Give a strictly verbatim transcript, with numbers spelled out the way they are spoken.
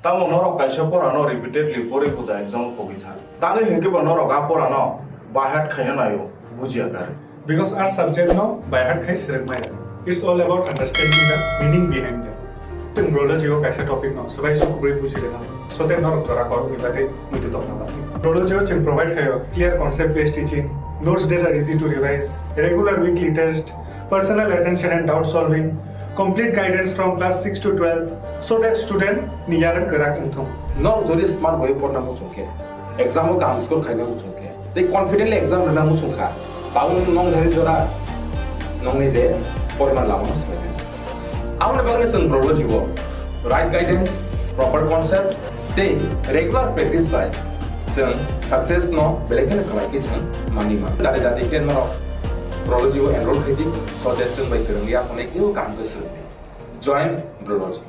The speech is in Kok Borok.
Tamo norok kaisa porano repeatedly porwi huda exam pogwi thang. Tamo hinkhe bo norok a porano by heart khaina naio, bujiya kare. Because ar subject no by heart khai swrwng maya. It's all about understanding the meaning behind them. Chwng Brology o kaisa topic no swbai sukubui buji rwna, sote norok jora korokni bagwi muitu tongna bagwi. Brology o chwng provide khaio clear concept based teaching, notes that are easy to revise, regular weekly test, personal attention and doubt solving, complete guidance from class six to twelve, so that student ni yarwng kwrak wngthung. Norok jodi smart bai porna muchung khe, exam o kaham score khaina muchung khe, tei confidently exam rwna muchung kha, tabuk nwng nong thani jora nongni je poriman lama no swlainai. Aboni bagwi chwng Brology o right guidance, proper concept tei regular practice bai chwng success no belai kheno kwlai khe chwng manwi mano. Dade dade khe norok Brology o enroll khai di, so that chwng bai kwrwng ya phone kebo kaham khe swrwng di. Join Brology.